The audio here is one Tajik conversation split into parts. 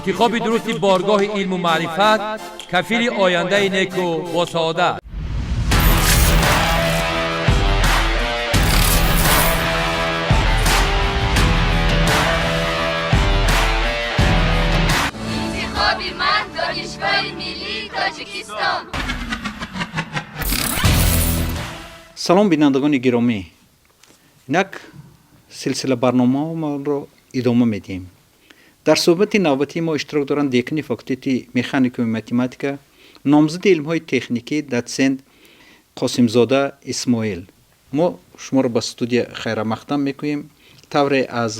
Интихоби дурусти боргоҳи илму маърифат кафили ояндаи неку босаодат. Интихоби ман Донишгоҳи миллии Тоҷикистон. Салом, бинандагони гиромӣ. Инак силсила барномаҳомонро идома медиҳем. Дар суҳбати навбатии мо иштирок доранд декани факултети механикаю математика, номзади илмҳои техникӣ, дотсент Қосимзода Исмоил. Мо шуморо ба студия хайрамақдам мекунем. Тавре аз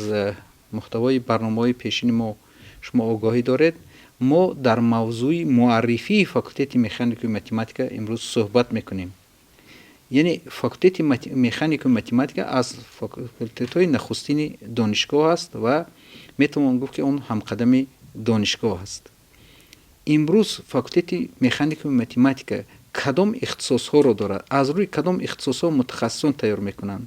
муҳтавои барномаҳои пешини мо шумо огоҳӣ доред, мо дар мавзӯи муаррифии факултети механикаю математика имрӯз суҳбат мекунем. Яъне факултети механикаю математика аз факултетҳои нахустини донишгоҳ аст ва метавон гуфт, ки он ҳамқадами донишгоҳ аст. Имрӯз факултети механикаю математика кадом ихтисосҳоро дорад, аз рӯи кадом ихтисосҳо мутахассисон тайёр мекунанд,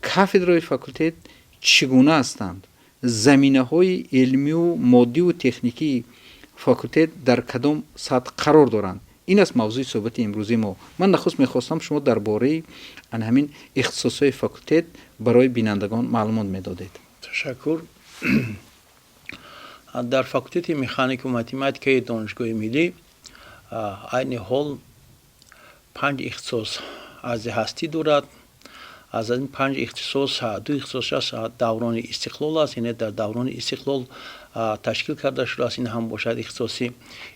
кафедраҳои факултет чӣ гуна ҳастанд, заминаҳои илмию моддиву техникии факултет дар кадом сатҳ қарор доранд, ин аст мавзӯи суҳбати имрӯзии мо. Ман нахуст мехостам, шумо дар бораи ана ҳамин ихтисосҳои факултет барои бинандагон маълумот медодед. Ташаккур. Дар факултети механику математикаи Донишгоҳи миллӣ айни ҳол панҷ ихтисос арзи ҳастӣ дорад. Аз ин панҷ ихтисос ду ихтисосаш даврони истиқлол аст, яъне дар даврони истиқлол ташкил карда шудааст. Ин ҳам бошад ихтисоси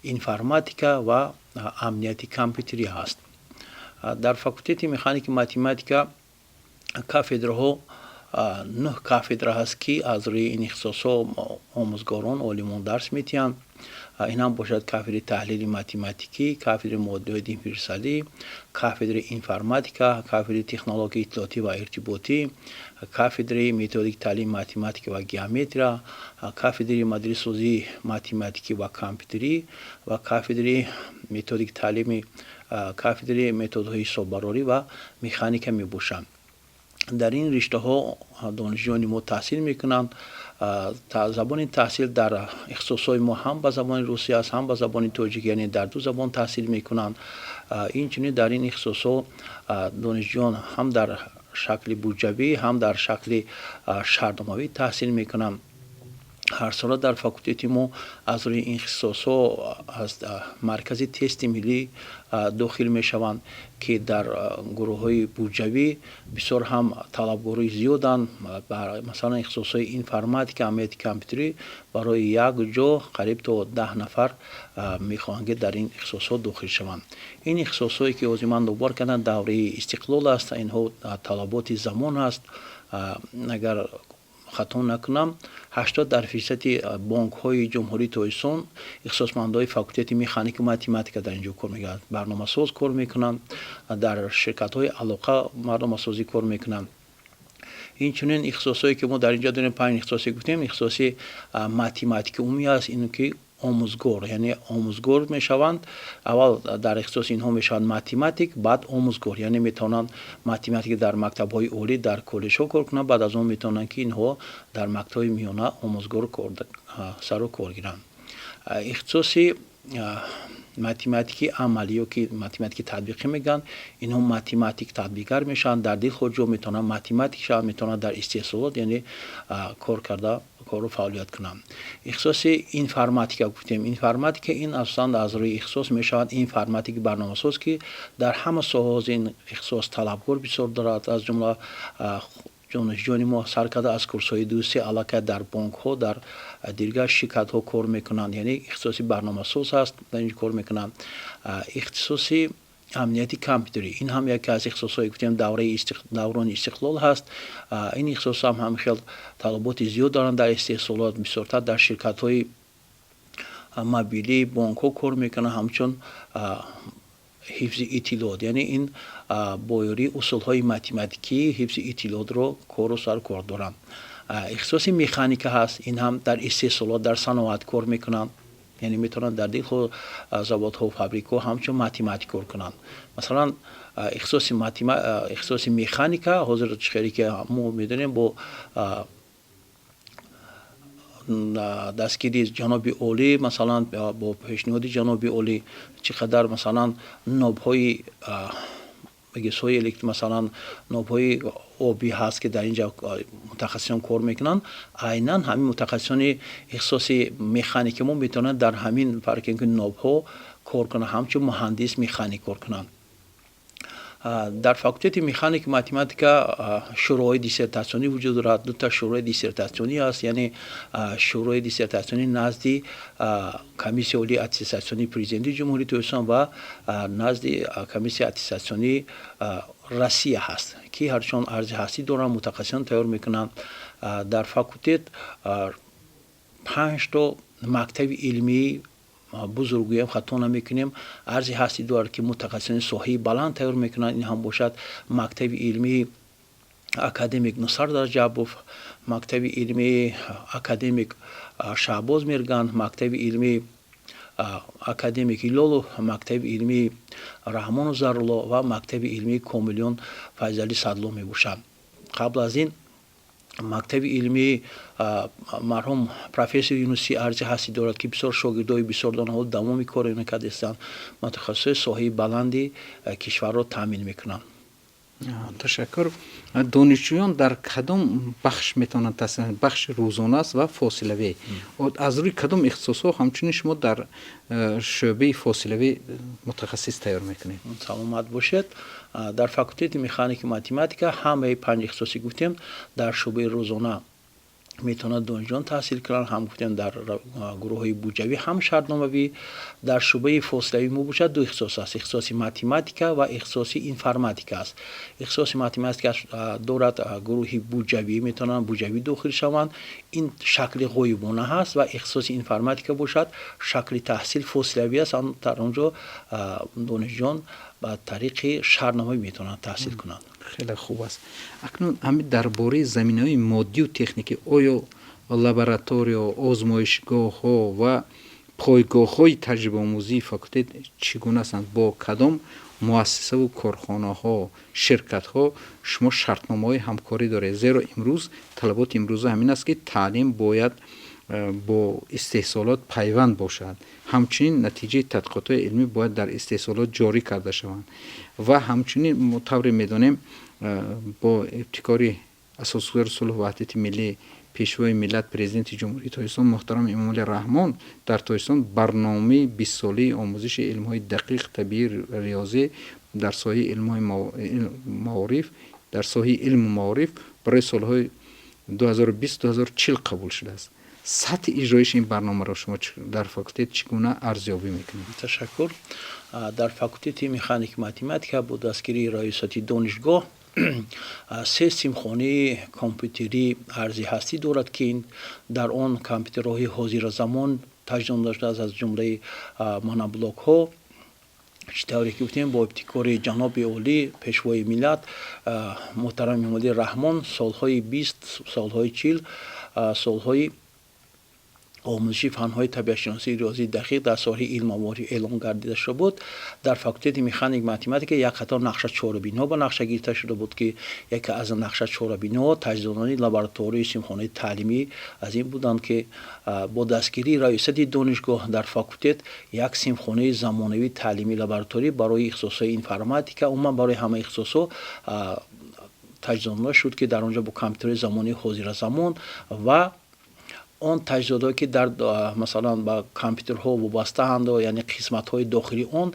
информатика ва амнияти компютерӣ ҳаст. Дар факултети механики математика кафедраҳо, нӯҳ кафедра ҳаст, ки аз рӯи ин ихтисосҳо омӯзгорон, олимон дарс медиҳанд. Ин ҳам бошад кафедраи таҳлили математикӣ, кафедраи моделҳои дифференсиалӣ, кафедраи информатика, кафедраи технологияи иттилоотӣ ва иртиботӣ, кафедраи методики таълими математика ва геометрия, кафедраи моделисозии математикӣ ва компютерӣ ва кафедраи методики таълими, кафедраи методҳои ҳисоббарорӣ ва механика мебошанд. Дар ин риштаҳо донишҷӯёни мо таҳсил мекунанд. Забони таҳсил дар ихтисосҳои мо ҳам ба забони русӣ аст, ҳам ба забони тоҷикӣ, яъне дар ду забон таҳсил мекунанд. Инчунин дар ин ихтисосҳо донишҷӯён ҳам дар шакли буҷавӣ, ҳам дар шакли шартномавӣ таҳсил мекунанд. Ҳарсола дар факултети мо аз рӯи ин ихтисосҳо аз маркази тести миллӣ дохил мешаванд, ки дар гурӯҳҳои буҷавӣ бисёр ҳам талабгорӣ зиёданд. Масалан, ихтисосҳои информатика, амнияти компютерӣ барои як ҷо қариб то 10 нафар мехоҳанд, ки дар ин ихтисосҳо дохил шаванд. Ин ихтисосҳое, ки ҳозир ман номбар кардам, давраи истиқлол аст, инҳо талаботи замон аст. Агар хато накунам, 80 дар фисади бонкҳои Ҷумҳурии Тоҷикистон ихтисосмандои факултети механику математика дар ин ҷо кор мекунанд, барномасоз кор мекунанд, дар ширкатҳои алоқа барномасозӣ кор мекунанд. Инчунин ихтисосҳое, ки мо дар ин ҷо дорем, панҷ ихтисосе гуфтем, ихтисоси математики умумӣ аст, ин ки омӯзгор, яъне омӯзгор мешаванд. Аввал дар ихтисоси инҳо мешаванд математик, баъд омӯзгор, яъне метавонанд математика дар мактабҳои олӣ, дар коллеҷҳо кор кунанд, баъд аз он метавонанд, ки инҳо дар мактабҳои миёна омӯзгор сару кор гиранд. Ихтисоси математики амалӣ ё ки математики татбиқӣ мегӯянд, инҳо математик татбиқгар мешаванд. Дар дилхоҳ ҷо метавонанд математик шаванд, метавонанд дар истеҳсолот, яъне кор карда, кору фаъолият кунанд. Ихтисоси информатика гуфтем. Информатика ин асосан аз рӯи ихтисос мешавад информатики барномасоз, ки дар ҳама соҳаҳо ин ихтисос талабгор бисёр дорад. Аз ҷумла донишҷӯёни мо сар карда аз курсҳои дусе аллакай дар бонкҳо, дар дигар ширкатҳо кор мекунанд, яъне ихтисоси барномасоз ҳаст, дар ин кор мекунанд. Ихтисоси амнияти компютерӣ, ин ҳам яке аз ихтисосҳое, гуфтем, давраи даврони истиқлол ҳаст. Ин ихтисос ҳам ҳамин хел талаботи зиёд доранд дар истеҳсолот, бисёртар дар ширкатҳои мобилӣ, бонкҳо кор мекунанд, ҳамчун ҳифзи иттилоот, яъне ин бо ёрии усулҳои математикӣ ҳифзи иттилоотро кору сару кор доранд. Ихтисоси механика ҳаст, ин ҳам дар истеҳсолот, дар саноат кор мекунанд, яъне метавонанд дар дилхоҳ заводҳо, фабрикаҳо ҳамчун математик кор кунанд. Масалан, ихтисоси механика ҳозир, чӣ хеле ки мо медонем, бо Дастгирии ҷаноби олӣ, масалан, бо пешниҳоди ҷаноби олӣ, чӣ қадар, масалан, нобҳои ГЭСҳои электр, масалан, нобҳои обӣ ҳаст, ки дар ин ҷо мутахассисон кор мекунанд. Айнан ҳамин мутахассисони ихтисоси механики мо метавонанд дар ҳамин паркинги нобҳо кор кунанд, ҳамчун муҳандис механик кор кунанд. Дар факултети механики математика шӯроҳои диссертатсионӣ вуҷуд дорад. Дута шӯрои диссертатсионӣ аст, яъне шӯрои диссертатсионӣ назди Комиссияи олии аттестатсионии Президенти Ҷумҳурии Тоҷикистон ва назди Комиссияи аттестатсионии Россия ҳаст, ки ҳарчанд арзи ҳастӣ доранд, мутахассисон тайёр мекунанд. Дар факултет панҷто мактаби илмии бузурггӯям, хато намекунем, арзи ҳастӣ дорад, ки мутахассисони соҳаи баланд тайёр мекунанд. Ин ҳам бошад мактаби илмии академик Нусар Раҷабов, мактаби илмии академик Шаҳбоз Мерган, мактаби илмии академик Ҳилолов, мактаби илмии Раҳмону Зарулло ва мактаби илмии Комилён Файзалӣ Садло мебошанд. Қабл аз ин мактаби илмии марҳум профессор Юнусӣ арзи ҳастӣ дорад, ки бисёр шогирдои бисёр доранд, ҳоло давоми кори накардастанд, мутахассисои соҳаи баланди кишварро таъмин мекунанд. Ташаккур. Донишҷӯён дар кадом бахш метавонанд таҳсил? Бахши рӯзона аст ва фосилавӣ. Аз рӯи кадом ихтисосҳо ҳамчунин шумо дар шӯъбаи фосилавӣ мутахассис тайёр мекунед? Саломат бошед. Дар факултети механики математика ҳамаи панҷ ихтисоси гуфтем дар шӯъбаи рӯзона метавонад донишҷӯён таҳсил кунанд, ҳам гуфтем дар гурӯҳҳои буҷавӣ, ҳам шартномавӣ. Дар шӯъбаи фосилавӣ мо бошад, ду ихтисос аст: ихтисоси математика ва ихтисоси информатика аст. Ихтисоси математика дорад гурӯҳи буҷавӣ, метавонанд буҷавӣ дохил шаванд, ин шакли ғоибона ҳаст, ва ихтисоси информатика бошад, шакли таҳсил фосилавӣ аст. Дар он ҷо донишҷӯён ба тариқи шартномавӣ метавонанд таҳсил кунанд. Хеле хуб аст. Акнун ҳамин дар бораи заминаҳои моддию техникӣ: оё лаборатория, озмоишгоҳҳо ва пойгоҳҳои таҷрибаомӯзии факултет чӣ гуна ҳастанд? Бо кадом муассисаву корхонаҳо, ширкатҳо шумо шартномаҳои ҳамкорӣ доред? Зеро имрӯз талаботи имрӯза ҳамин аст, ки таълим бояд бо истеҳсолот пайванд бошад, ҳамчунин натиҷаи тадқиқотҳои илмӣ бояд дар истеҳсолот ҷорӣ карда шаванд. Ва ҳамчунин мо тавре медонем, бо ибтикори Асосгузори сулҳу ваҳдати миллӣ, Пешвои миллат, Президенти Ҷумҳурии Тоҷикистон муҳтарам Эмомалӣ Раҳмон дар Тоҷикистон барномаи 20-солаи омӯзиши илмҳои дақиқ, табиӣ, риёзӣ дар соҳаи илмҳои маориф, дар соҳаи илму маориф барои солҳои 2020-2040 қабул шудааст. Сатҳи иҷроиши ин барномаро шумо дар факултет чӣ гуна арзёбӣ мекунед? Ташаккур. Дар факултети механики математика бо дастгирии раёсати донишгоҳ се синфхонаи компютерӣ арзи ҳастӣ дорад, ки дар он компютерҳои ҳозиразамон таҷҳизонда шудааст, аз ҷумлаи моноблокҳо. Чӣ тавре ки гуфтем, бо ибтикори ҷаноби олӣ, Пешвои миллат муҳтарам Эмомалӣ Раҳмон, солҳои 20, солҳои 40 солҳои омӯзиши фанҳои табиатшиносии риёзии дақиқ дар соҳаи илму маориф эълон гардида шуда буд. Дар факултети механик математика як қатор нақша чорабиниҳо ба нақша гирифта шуда буд, ки яке аз нақша чорабиниҳо таҷҳизони лабораторияи синфхонаи таълимӣ аз ин буданд, ки бо дастгирии раёсати донишгоҳ дар факултет як синфхонаи замонавии таълимӣ лабораторӣ барои ихтисосҳои информатика, умуман барои ҳама ихтисосҳо таҷҳизонда шуд, ки дар он ҷо бо компютерҳои замонии ҳозиразамон ва он таҷҳизотҳое, ки дар, масалан, ба компютерҳо вобастаанд, яъне қисматҳои дохилии он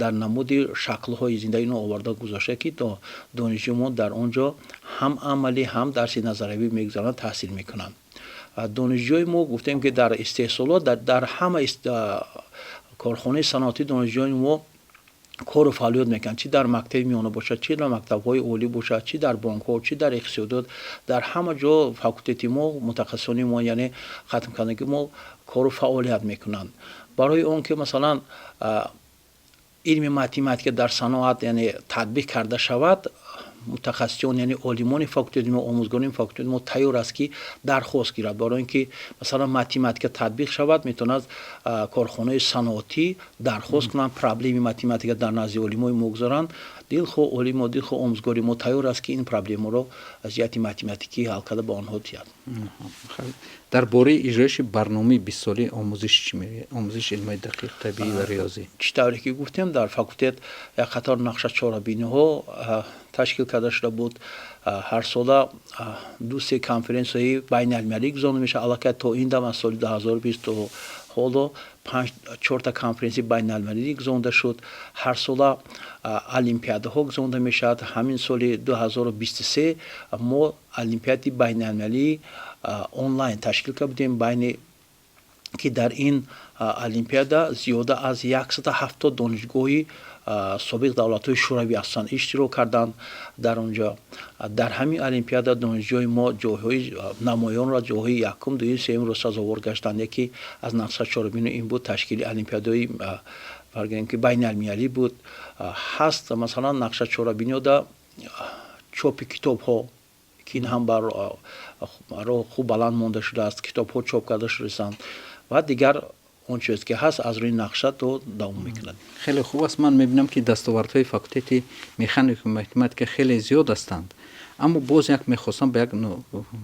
дар намуди шаклҳои зинда ино оварда гузошта, ки донишҷӯ мо дар он ҷо ҳам амалӣ, ҳам дарси назариявӣ мегузаронанд, таҳсил мекунанд. Донишҷӯи мо, гуфтем, ки дар истеҳсолот, дар ҳама корхонаи саноатӣ донишҷӯёни мо кору фаъолият мекунанд, чӣ дар мактаби миёна бошад, чӣ дар мактабҳои олӣ бошад, чӣ дар бонкҳо, чӣ дар иқтисодиёт. Дар ҳама ҷо факултети мо, мутахассисони мо, яъне хатмкардаги мо кору фаъолият мекунанд. Барои он ки, масалан, илми математика дар саноат, яъне, татбиқ карда шавад, мутахассисон, яъне олимони факултети мо, омӯзгорони факултети мо тайёр аст, ки дархост гирад. Барои ин ки, масалан, математика татбиқ шавад, метавонад корхонаи саноатӣ дархост кунанд, проблеми математика дар назди олимои мо гузоранд. Дилхоҳ олимо, дилхоҳ омӯзгори мо тайёр аст, ки ин проблемаро аз ҷиҳати математикӣ ҳал карда ба онҳо диҳад. Дар бораи иҷроиши барномаи бистсолаи омӯзиш чӣ мегӯяд? Омӯзиши илмҳои дақиқ, табиӣ ва риёзӣ. Чӣ тавре ки гуфтем, дар факултет як қатор нақша чорабиниҳо ташкил карда шуда буд. Ҳарсола 2-3 конференсияи байналмилалӣ гузаронда мешавад. Аллакай то ин дам, аз соли 2020 то ҳоло, 5-4та конференсияи байналмилалӣ гузаронда шуд. Ҳарсола олимпиадаҳо гузаронда мешавад. Ҳамин соли 2023 мо олимпиадаи байналмилалии онлайн ташкил карда будем, байни ки дар ин олимпиада зиёда аз 170 донишгоҳи собиқ давлатҳои шӯравӣ асосан иштирок карданд. Дар он ҷо, дар ҳамин олимпиада, донишҷӯи мо ҷойҳои намоёнро, ҷойҳои якум, дуюм, сеюмро сазовор гаштанд. Яке аз нақша чорабино ин буд, ташкили олимпиадаҳои, фарз ки, байналмилалӣ буд. Ҳаст, масалан, нақша чорабинода чопи китобҳо, ки ин ҳам бар роҳ хуб баланд монда шудааст, китобҳо чоп карда шудаанд ва дигар он чиз ки ҳаст, аз рӯи нақша то давом мекунад. Хеле хуб аст. Ман мебинам, ки дастовардҳои факултети механику математика хеле зиёд ҳастанд, аммо боз як мехостам ба як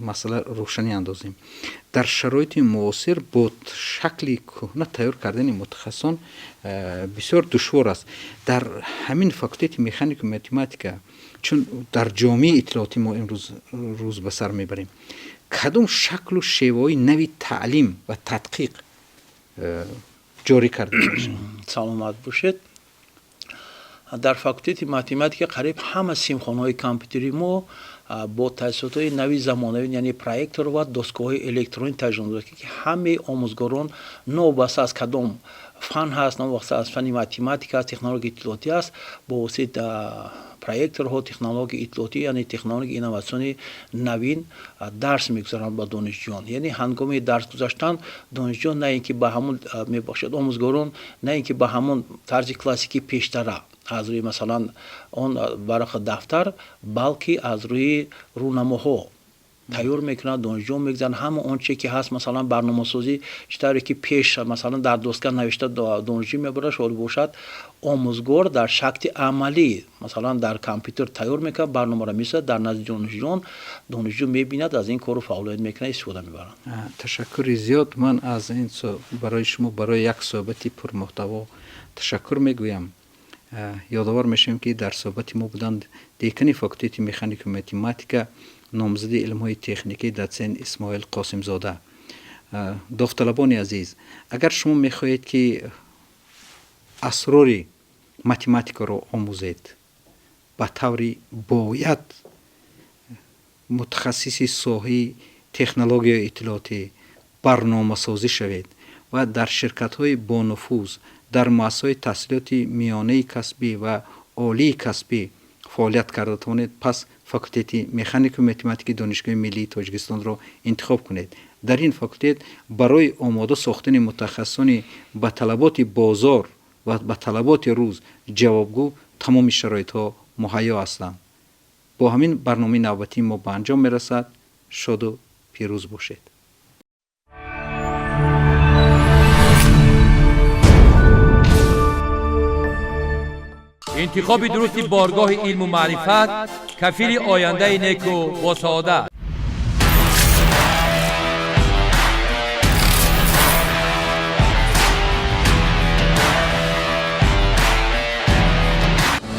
масъала рӯшанӣ андозем. Дар шароити муосир бо шакли кӯҳна тайёр кардани мутахассисон бисёр душвор аст. Дар ҳамин факултети механику математика, чун дар ҷомеаи иттилоотӣ мо имрӯз рӯз ба сар мебарем, кадом шаклу шеваҳои нави таълим ва тадқиқ ҷорӣ карда мешавад? Саломат бошед. Дар факултети математика қариб ҳама синфхонаҳои компютери мо бо таҷҳизотҳои нави замонавӣ, яъне проектор ва доскаҳои электронӣ таҷҳизот, ки ҳамаи омӯзгорон, новобаста аз кадом фан ҳаст, новобаста аз фанни математика аст, технологияи иттилоотӣ аст, бо воситаи проекторҳо, технологияи иттилоотӣ, яъне технологияи инноватсиони навин дарс мегузаранд ба донишҷӯён. Яъне ҳангоми дарс гузаштан донишҷӯён на ин ки ба ҳамон, мебахшед, омӯзгорон на ин ки ба ҳамон тарзи классикии пештара, аз рӯи, масалан, он варақа, дафтар, балки аз рӯи рӯнамоҳо тайёр мекунанд, донишҷӯ мегузаранд. Ҳама он чизе ки ҳаст, масалан, барномасозӣ, чӣ тавре ки пеш, масалан, дар доска навишта донишҷӯ мебарад, шояд бошад, омӯзгор дар шакли амалӣ, масалан, дар компютер тайёр мекунад, барномаро месозад дар назди донишҷӯён, донишҷӯ мебинад, аз ин кору фаъолият мекунад, истифода мебаранд. Ташаккури зиёд. Ман аз ин барои шумо, барои як суҳбати пурмуҳтаво ташаккур мегӯям. Ёдовар мешавем, ки дар суҳбати мо буданд декани факултети механику математика, номзади илмҳои техникӣ, дотсент Исмоил Қосимзода. Довталабони азиз, агар шумо мехоҳед, ки асрори математикаро омӯзед, ба таври бояд мутахассиси соҳаи технологияи иттилоотӣ, барномасозӣ шавед ва дар ширкатҳои бонуфуз, дар муассисаҳои таҳсилоти миёнаи касбӣ ва олии касбӣ фаъолият карда тавонед, пас факултети механику математикии Донишгоҳи миллии Тоҷикистонро интихоб кунед. Дар ин факултет барои омода сохтани мутахассисони ба талаботи бозор ва ба талаботи рӯз ҷавобгӯ тамоми шароитҳо муҳайё ҳастанд. Бо ҳамин барномаи навбатии мо ба анҷом мерасад. Шоду пирӯз бошед. Интихоби дурусти боргоҳи илму маърифат кафили ояндаи неку босаодат.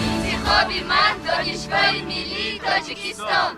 Интихоби ман Донишгоҳи миллии Тоҷикистон.